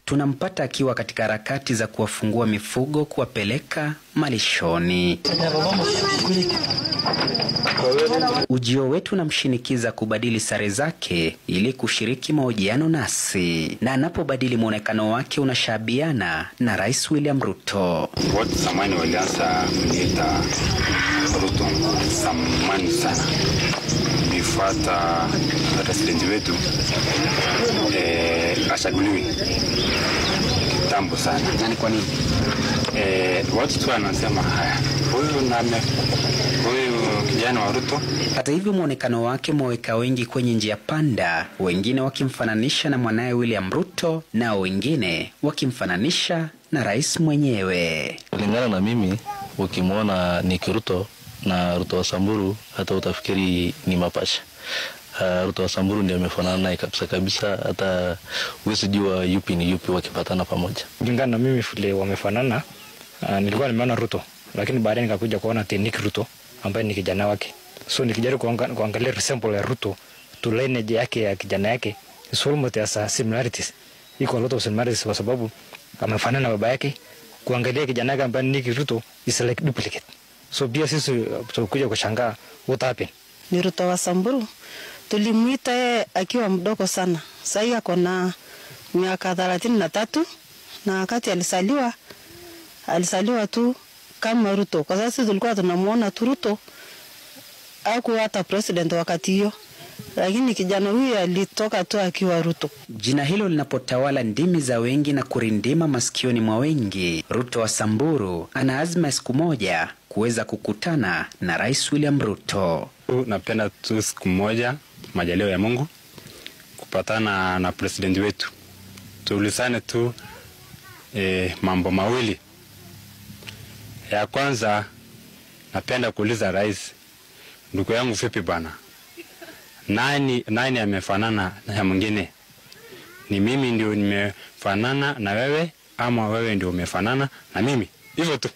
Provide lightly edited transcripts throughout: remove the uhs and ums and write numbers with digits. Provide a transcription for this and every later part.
Tunampata akiwa katika harakati za kuwafungua mifugo kuwapeleka malishoni. Ujio wetu unamshinikiza kubadili sare zake ili kushiriki mahojiano nasi, na anapobadili mwonekano wake unashabiana na Rais William Ruto. Watu zamani walianza kuniita Ruto zamani sana. Nifuata president wetu achaguliwe kitambo sana. Na ni kwa nini? Watu tu wanasema haya, huyu huyu kijana wa Ruto. Hata hivyo mwonekano wake mwaweka wengi kwenye njia panda, wengine wakimfananisha na mwanaye William Ruto na wengine wakimfananisha na rais mwenyewe. Kulingana na mimi, ukimwona Nick Ruto na Ruto wa Samburu hata utafikiri ni mapasha. Ruto wa Samburu ndiye amefanana naye kabisa kabisa, hata huwezi jua yupi ni yupi wakipatana pamoja. Kulingana na mimi vile wamefanana, nilikuwa nimeona Ruto, lakini baadaye nikakuja kuona Nick Ruto ambaye ni kijana wake. So nikijaribu kuangalia resemble ya Ruto to lineage yake ya kijana yake, it's almost as a similarities. Iko a lot of similarities kwa sababu amefanana na baba yake. Kuangalia kijana yake ambaye ni Nick Ruto is like duplicate. So pia sisi tulikuja kushangaa what happened. Ni Ruto wa Samburu. Tulimuita yeye akiwa mdogo sana. Sasa ako na miaka 33 na wakati alisaliwa tu kama Ruto. Kwa sababu sisi tulikuwa tunamuona tu Ruto hakuwa hata president wakati hiyo. Lakini kijana huyu alitoka tu akiwa Ruto. Jina hilo linapotawala ndimi za wengi na kurindima masikioni mwa wengi, Ruto wa Samburu ana azma siku moja kuweza kukutana na Rais William Ruto. Napenda tu siku moja, majaliwa ya Mungu, kupatana na president wetu. Tuulizane tu mambo mawili. Ya kwanza, napenda kuuliza rais, ndugu yangu vipi bana? Nani amefanana na mwingine? Ni mimi ndio nimefanana na wewe ama wewe ndio umefanana na mimi? Hivyo tu.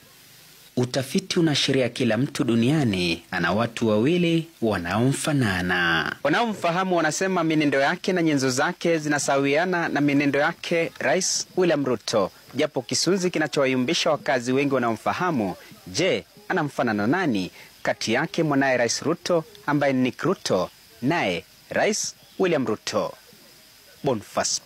Utafiti unaashiria kila mtu duniani ana watu wawili wanaomfanana. Wanaomfahamu wanasema mienendo yake na nyenzo zake zinasawiana na mienendo yake Rais William Ruto. Japo kisunzi kinachowayumbisha wakazi wengi wanaomfahamu, je, anamfanana nani kati yake mwanaye Rais Ruto ambaye ni Nick Ruto naye Rais William Ruto? Bonfas.